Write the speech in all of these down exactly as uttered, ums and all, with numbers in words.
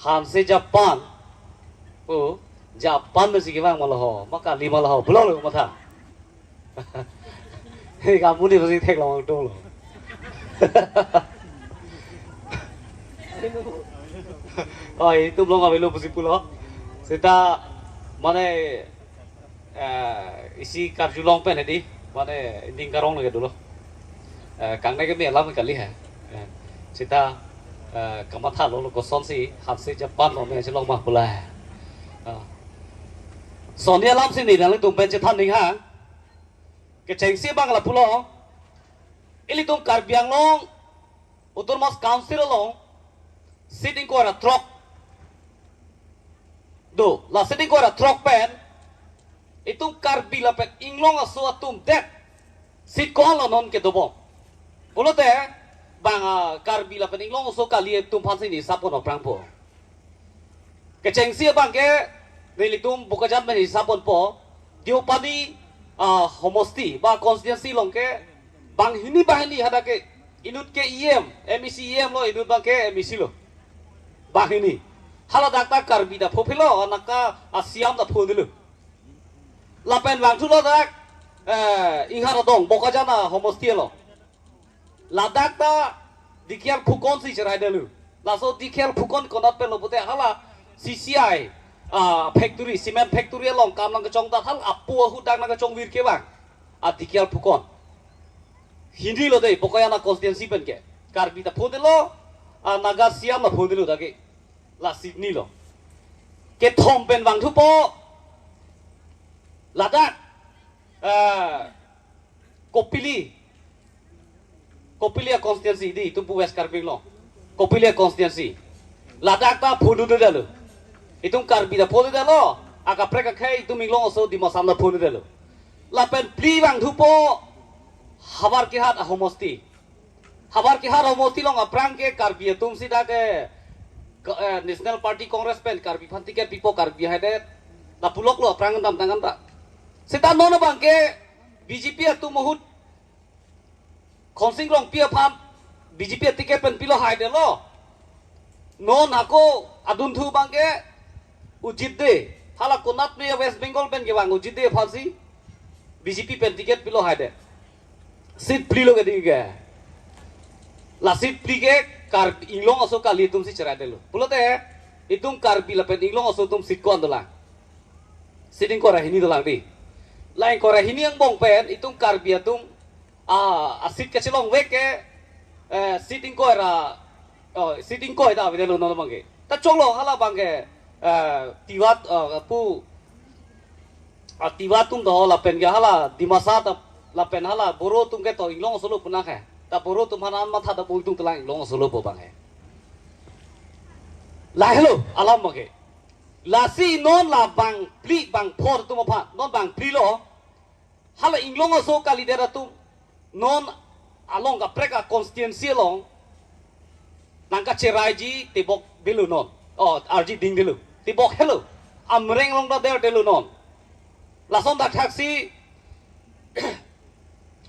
Hanse Japan. Oh, Japan mesi kevang ma lo ho, ma kali ma lo ho, pulo lo matha. Hei, kamu ni mesi theklong tung lo. Oh, itum long avelo pusi pulo. Seta mane eh, isi karjulong pen hedi, mane ning karong lagi dulu. Eh, kangne keme alam kali ha. Eh, seta, eh, kamatha lo lo kosonsi Hanse Japan lo me si long ma pula. Ah. Soni alamsi ne nanglitum pen chethan ning ha. Kechengsi abang lapulo. Ilitum Karbi Anglong Autonomous Council along seat ingkoi ra throk do. La seat ingkoi ra throk pen itum Karbi lapen Inglong aso atum det seat ko-an lo non kedobom. Pulote bang, ah, Karbi lapen Inglong aso kali atum aphansi ne sapon aphrang po. Kechengsi abang ke nelitum Bokajan pen hisap ponpo, Deopani, ah, homosti ba constituency along ke banghini banghini hadak ke inut ke E M, M E C E M lo, inut abang ke M E C lo. Banghini. Hala dak ta Karbi ta phophilo, anaka a-C E M ta pho dilo. Lapen vangthulo dak, eh, Ingharad adong, Bokajan ahomosti lo. Ladak ta Dikhial Phukonsi cherai detlo. Laso Dikhial Phukon konat pen lo pute hala C C I, ah, factory, cement factory along kam nangkachong ta hal apu ahu dak nangkachongvir kevang. A Dikhial Phukon. Hini lo dei, Bokajan a-constituency pen ke. Karbi ta pho detlo, ah, Naga C E M ta pho detlo dak ke. La seat ni lo. Kethom pen vangthupo. Ladak, ah, Kopili. Kopili a-constituency di, itum pu West Karbi Anglong. Kopili a-constituency. Ladak ta pho detlo. Itum Karbi ta pho detlo. Akaprek akhei itum Inglong aso Dima Hasao ta pho detlo. Lapen phli vangthupo Howraghat ahomosti. Howraghat ahomosti along aphrang ke Karbi atum si dak ke, ke, eh, National Party Congress pen Karbi aphan ticket pipo, Karbi haidet. Lapu lok lo aphrang dam tangan ta. Seta non abang ke B J P atum ahut Khonsing Rongpi aphan B J P ticket pen pilo haidetlo. Non hako adunthu abang ke Ujit Dey. Hala konat me West Bengal pen kevang Ujit Dey aphansi B J P pen ticket pilo haidet. Seat phli lo ke di ke. La seat phli ke Karbi Inglong aso kali atum si cherai detlo. Pulote itum Karbi lapen Inglong aso atum seat ko-an dolang? Seat ingkoi ra hini dolang di. La ingkoi ra hini angbong pen itum Karbi atum, ah, a-seat kachelongvek ke, eh, seat ingkoi ra, oh, seat ingkoi ta avedetlo non abang ke. Ta choklo hala abang ke, eh, Tiwa, eh, pu, ah, Tiwa atum do lapen ke hala Dimasa ta lapen hala Boro atum ke to Inglong aso lo pu nang he. Ta Boro atum aphan an matha ta pu itum telang Inglong aso lo pu abang he. Lahelo alam abang ke. Lasi non la bang phli bang pho atum aphan, non bang phli lo. Hala Inglong aso kalidet atum non along kaprek a-constituency along nangkacheraiji tebok detlo non. Oh, arji ding detlo. Tebok helo. Amreng along ta der detlo non. Lason dak thaksi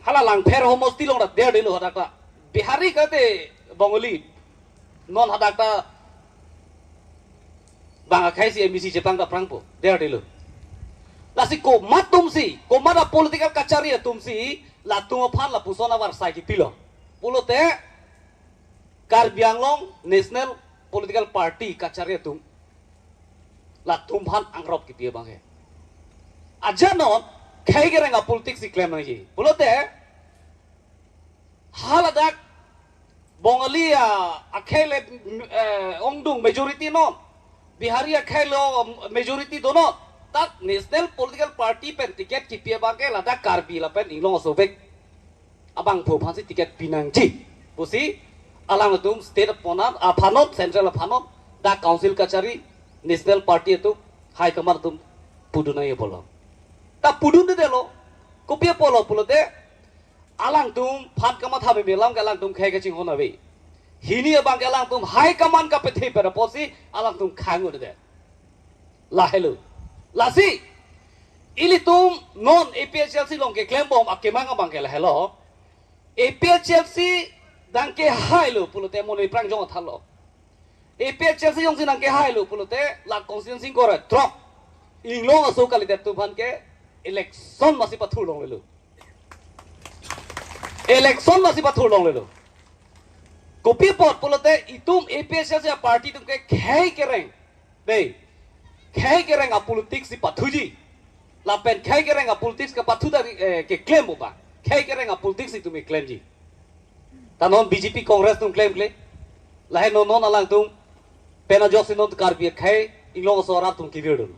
hala Langpher homosti along ta der detlo hadak ta. Bihari kate Bengali non hadak ta bang akhei si M E C cheplang ta prangpo, der detlo. Lasi komat atumsi, komat a-political kachari atumsi, latum aphan lapuson avarsai kipilo. Pulote Karbi Anglong National Political Party kachari atum, latum aphan angrop kipi abang he. Ajanon khei kereng a-politics si klem nangji. Pulote haladak Bengali a, akhei le, eh, ongdung majority non. Bihari akhei lo majority do non. Ta National Political Party pen ticket kipi abang ke ladak Karbi lapen Inglong aso bek abangphu aphansi ticket pinangji pusi alangtum state aphan an, aphan non, central aphan non, dak council kachari National Party atum high command atum pudun nangji pulo. Ta pudun detlo, kopi apotlo pulote alangtum aphan kamatha meme alam ke alangtum khei kachinghon ave. Hini abang ke alangtum high command kapethe pen apotsi alangtum khang-un-edet. Lahelo. Lasi ilitum non A P H L C along keklembom akemang abang ke lahelo. A P H L C dang kehailo pulote mo ne prangjong athalo. APHLC jongsi nangkehailo pulote la constituency ingkoi ra throk Inglong aso kalidet atum aphan ke election masi pathur longlelo. Election masi pathur longlelo. Kopi apot pulote itum APHLC a-party atum ke khei kereng. Dei. Khei kereng a-politics si pathuji. Lapen khei kereng a-politics kepathu ta, eh, keklem abang. Khei kereng a-politics itum keklemji. Ta non BJP Congress atum klemkle. Lahai non non alangtum pen ajoksi non Karbi akhei Inglong aso arat atum kevirdun.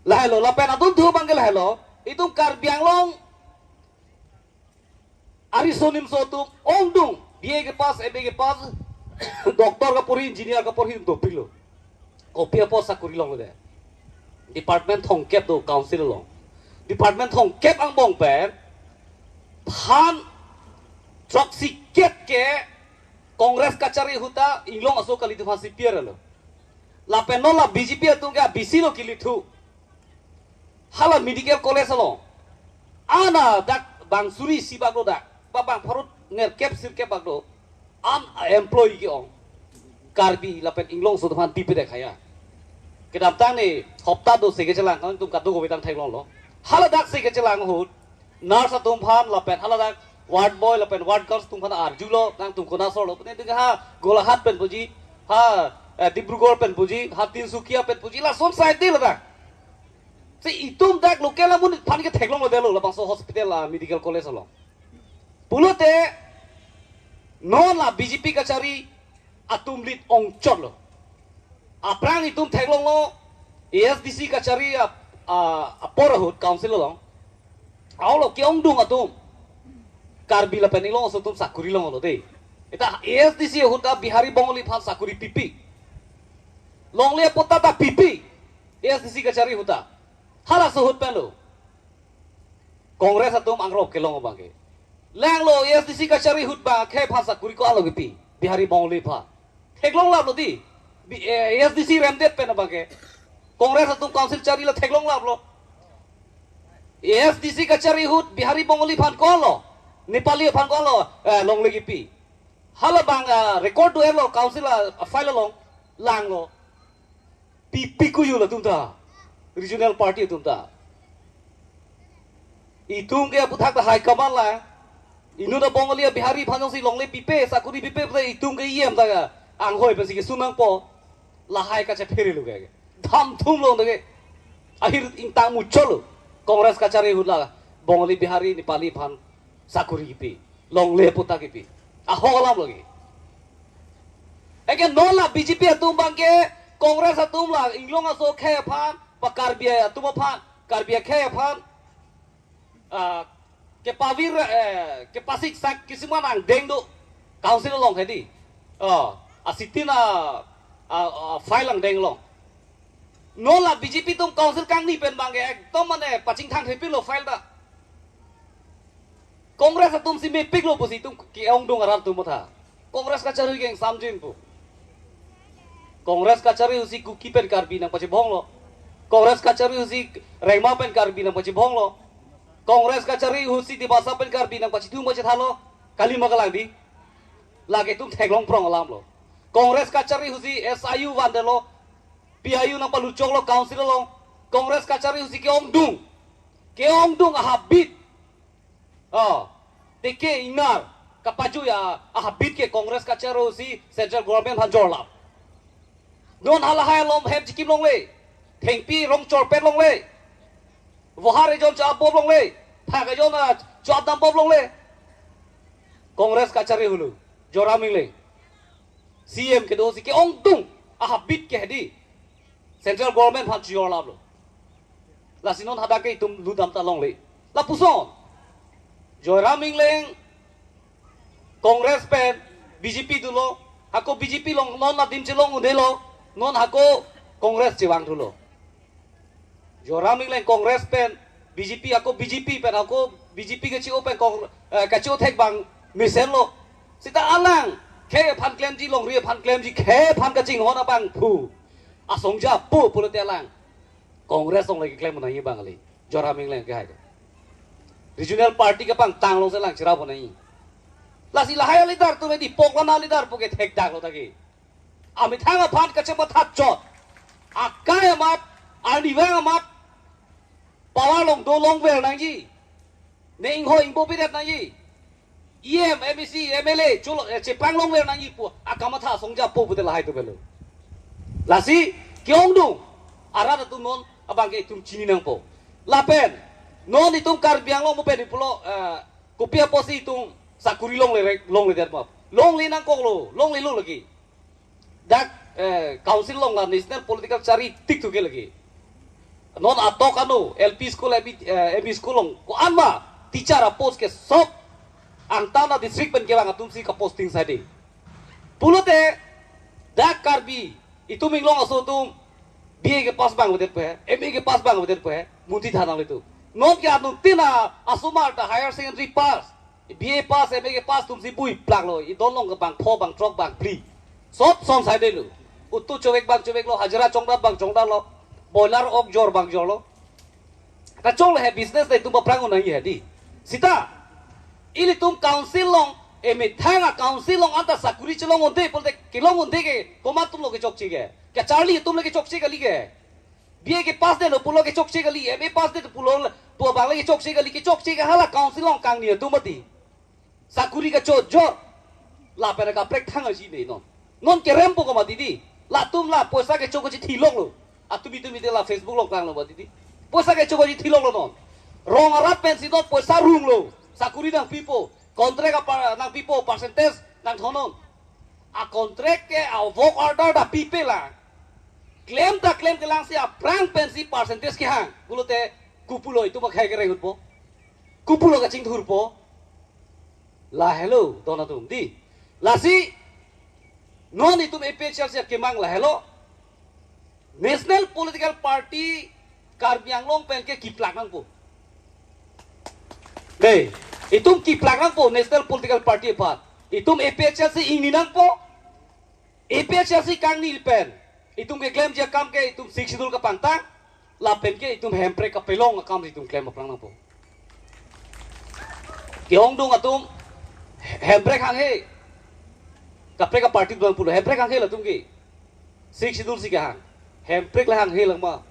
Lahailo, lapen adunthu abang ke lahailo. Itum Karbi Anglong ariso nimso atum ongdung, BA kepass, MA kepass, doctor kaporhi, engineer kaporhi atum dopiklo. Kopi apot sakori longledet? Department thomkep do council along. Department thomkep angbong pen phan throksi kep ke Congress kachari ahut ta Inglong aso kali atum aphansi pi-arlo. Lapen non la BJP atum ke BC lo kelithu. Hala medical college along. Ana dak bang suri isi bak do dak. Ba bang pharo nerkep sirkep bak do. An employee ke-ong. Karbi lapen Inglong aso atum aphan pipedet khaya. Kedamtang ne hopta do se kechelang, nangtum kadokave tang theklonglo. Hala dak se kechelang ahut nurse atum aphan lapen hala dak ward boy lapen ward girls atum aphan arjulo, nangtum konat asorlo. Pune ding ha Golaghat pen puji, ha, eh, Dibrugarh pen puji, ha Tinsukia pen puji, lason side de ladak. Si itum dak local amonit aphan ke theklongledetlo labangso hospital, ah, medical college along. Pulote non la BJP kachari atum lit ongchotlo. Aphrang itum theklonglo ASDC kachari ap-, ah, apor ahut council along. Aulo ke-ongdung atum Karbi lapen Inglong aso atum sakori longlo dei. Ita ASDC ahut ta Bihari Bongali aphan sakori pipe. Longle apot ta pipe. ASDC kachari ahut ta. Halaso ahut penlo Congress atum angrop kelong abang ke. Langlo ASDC kachari ahut abang akhei aphan sakori ko-anlo kepi? Bihari Bongali aphan. Theklonglaplo dei. Bi-, eh, ASDC remdet pen abang ke Congress atum council charilo, theklonglaplo. ASDC kachari ahut Bihari Bongali aphan ko-anlo, Nepali aphan ko-anlo, eh, longle kepi? Hala abang, ah, record do-etlo council a-file along, langlo. Pipe kuyu latum ta. Regional party atum ta. Itum ke aputhak ta high command la. Inut a-Bongali a-Bihari aphan jongsi longle pipe, sakori pipe pute itum ke EM ta ka anghoi pensi kesun nangpo. Lahai kachephere lo ke. Dam thum long ta ke. Ahir ingtang muchotlo. Congress kachari ahut la Bongali, Bihari, Nepali aphan sakori kepi, longle apot ta kepi. Ahok alam lagi. Eke non la BJP atum abang ke Congress atum la Inglong aso akhei aphan, ba Karbi atum aphan, Karbi akhei aphan, ah, kepavir, eh, kepasiksak kisiman angdeng do council along hedi. Oh, a-sitting a, a, a-file angdeng along. Non la BJP atum council kangni pen abang ke ekdom mane pachingthang thepilo file ta. Congress atum si mepiklo pusi itum ke-ongdung arat atum matha. Congress kachari ke ingsamjin pu. Congress kachari ahutsi Kuki pen Karbi nangpachibonglo. Congress kachari ahutsi Rengma pen Karbi nangpachibonglo. Congress kachari ahutsi Dimasa pen Karbi nangpachithung pachithalo. Kalima kalang dei. Lake itum theklong prong alamlo. Congress kachari ahutsi SIU vandetlo. PIU nangpaluchoklo council along. Congress kachari ahutsi ke-ongdung. Ke-ongdung ahabit. Oh, teke ingnar kapajui a, ahabit ke Congress kachari ahutsi central government aphan jorlap. Non halahai alom hem chikim longle. Thengpi rong chorpet longle. Vohar ejon cho-ap bom longle. Phak ejon a cho-ap dam bom longle. Congress kachari ahutlo. Joram Engleng CEM kedo si ke-ongdung ahabit ke hedi central government aphan chijorlaplo. Lasi non hadak ke itum ludam ta longle. Lapuson Joyram Engleng Congress pen BJP dolo, hako BJP along non adim chelong un-elo, non hako Congress chevang thulo. Joyram Engleng Congress pen BJP, hako BJP pen, hako BJP kechi-o pen Cong-, eh, kechi-o thek abang mesenlo. Sita alang khei aphan klemji, longri aphan klemji, khei aphan kachinghon abangphu asongja pu pulote alang Congress along lagi keklem nangji abang kali. Joyram Engleng ke hai. Regional party kepangtang alongsi alang cherap nangji. Lasi lahai a-leader atum hedi, Poklana a-leader pu ke thekdaklo ta ke. Amethang aphan kachematha chot. Akai amat, arnivang amat, power along dolongver nangji. Ne ingho ingbo pidet nangji. E M, M A C, M L A, cholo, eh, chepanglongver nangji pu akamatha asong japo pute lahai atum avelo. Lasi, ke-ongdung arat atum non abang ke itum chini nangpo. Lapen, non itum Karbi Anglong mo pen ipulo, eh, kopi apotsi itum sakuri longle, longledet ma. Longle nangkoklo, longlelo lagi. Dak, eh, council along la national political chari tik thu ke lagi. Non atok ano, L P school, M E, eh, M E school along, ko-an ma, teacher apost ke sop, angtan adistrict pen kevang atumsi kaposting saide. Pulote, dak Karbi, itum inglong aso atum, B A kepass abang avedet pu he, M A kepass abang avedet pu he, munti thanang le tu. Non ke anuttin asomar ta higher secondary pass, B A pass, M A kepass atumsi bui plaklo, idon along ke bang pho, bang throk, bang phli. Sop som saidelo. Utu chovek bang choveklo, hajira chongdat bang chongdatlo, boiler ok jor bang jorlo. Kachonglo he business ta itum aphrang un nangji he di. Sita, ilitum council along, emethang a-council along anta sakuri chelong un-e pulote kelong un-e ke, komat atumlo kechokche ke. Kacharli atumlo kechokche kali ke. B A kepass detlo pulo kechokche kali, M A pass detlo pulo, pu abang le kechokche kali, kechokche ke hala council along kangni atum mati. Sakuri kachojor. Lapen kaprek thang aji ne non. Non kerempo ko mati di. Latum la poisa kecho kachithiloklo. Atumi tumi te la Facebook along klanglo mati di. Poisa kecho kachithiloklo non. Rong arat pensi non poisa runglo. Sakuri nangpipo. Contract apa nangpipo, percentage nangthonon. A-contract ke a-work order ta pipe lang. Klem ta klem kelangsi aphrang pensi percentage kehang. Pulote kopulo itum akhai kereng ahutpo. Kopulo kachingthurpo. Lahelo, don atum di. Lasi, non itum A P H L C akemang lahelo. National political party Karbi Anglong pen ke kiplak nangpo. Dei, itum kiplak nangpo national political party aphan. Itum A P H L C ingni nangpo. A P H L C kangni pen itum keklemji akam ke itum Sixth Schedule kapangtang, lapen ke itum hemprek kapelong akam itum klem aphrang nangpo. Ke-ongdung atum hemprek hanghe. Kaprek a-party atum pulo hemprek hanghe latum ke. Sixth Schedule si kehang. Hemprek le hanghe lang ma.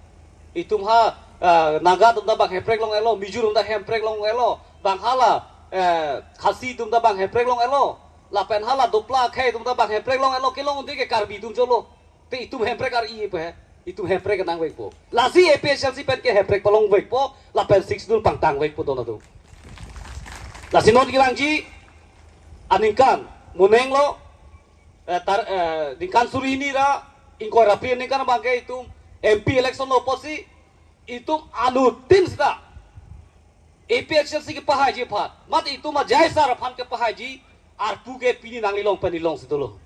Itum ha, eh, Naga atum ta bang hemprek long-etlo, Mizo atum ta hemprek long-etlo, bang hala, eh, Khasi atum ta bang hemprek long-etlo, lapen hala Dopla akhei atum ta bang hemprek long-etlo, kelong un-e ke Karbi atum cholo. Te itum hemprek ar-i pe he. Itum hemprek nangvekpo. Lasi A P H L C pen ke hemprek palongvekpo, lapen Sixth Schedule pangtangvekpo don atum. Lasi non kevangji aningkan monenglo, eh, tar, eh, ningkan suri hini ra ingkoi ra phli aningkan abang ke itum M P election lo apotsi itum anuttin sita A P H L C kepahaiji aphan, mat itum ajai sar aphan kepahaiji arpu ke pini nangli long pen ilong si dolo.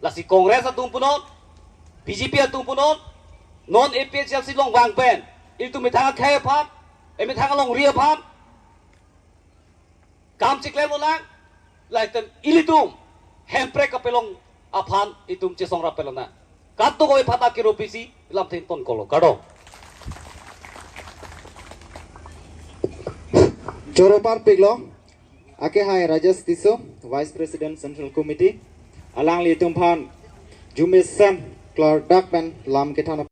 Lasi Congress atum punon, B J P atum punon, non A P H L C along vang pen itum methang akhei aphan, eh, methang alongri aphan kam chiklemlo lang, laitem ilitum hemprek kapelong aphan itum chesong rap pelong nang. Kadokave aphan ta kero pisi lamthe ingtonkoklo, kardom. Choro parpiklo, akehai Rajesh Tisso, Vice President Central Committee, alanglitum aphan arjumesen klardak pen lam kethan